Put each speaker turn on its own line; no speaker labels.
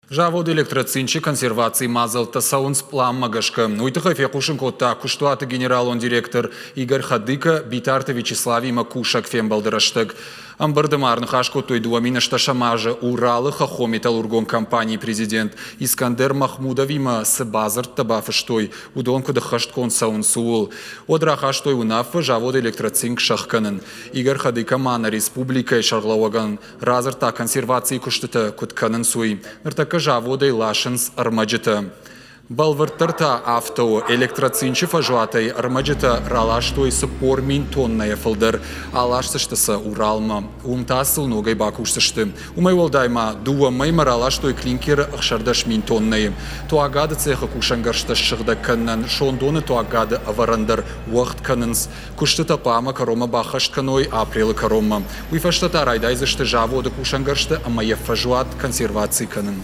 Завод Электроцинчы консервацийы мадзӕлттӕ цӕуынц пъланмӕ гӕсгӕ. Уый тыххӕй фехъусын кодта куыстуаты генералон директор Игорь Хадыко Битарты Вячеславимӕ кусӕг фембӕлды рӕстӕг. Ӕмбырды ма ӕрныхас кодтой 2008 азы Уралы хӕххон-металлургон компанийы президент Искандер Махмудовимӕ цы бадзырдтӕ бафыстой, уыдон куыд ӕххӕстгонд цӕуынц, ууыл. Уӕд рахастой уынаффӕ завод Электроцинк сӕхгӕнын. Игорь Хадыко ма нӕ республикӕйы сӕргълӕууӕгӕн Радзырдта, консервацийы куыстытӕ куыд кӕнынц, уый. Ныртӕккӕ заводӕй ласынц ӕрмӕджытӕ. Бӕлвырддӕр та афтӕ у, электроцинчы фӕзуатӕй ӕрмӕджытӕ раластой 40 000 тоннӕйӕ фылдӕр. Аласдзысты сӕ Уралмӕ. Уым та сыл ногӕй бакусдзысты. Уымӕй уӕлдай ма дыууӕ мӕймӕ раластой клинкеры 16 000 тоннӕйы. Туагады цехы кусӕнгӕрзтӕ ссыгъдӕг кӕнынӕн сондоны туаггады ӕвӕрӕн дӕр уӕгъд кӕнынц. Куыстытӕ хъуамӕ кӕронмӕ баххӕст кӕной апрелы кӕронмӕ. Уый фӕстӕ та райдайдзысты заводы кусӕнгӕрзты ӕмӕ йӕ фӕзуат консерваци кӕнын.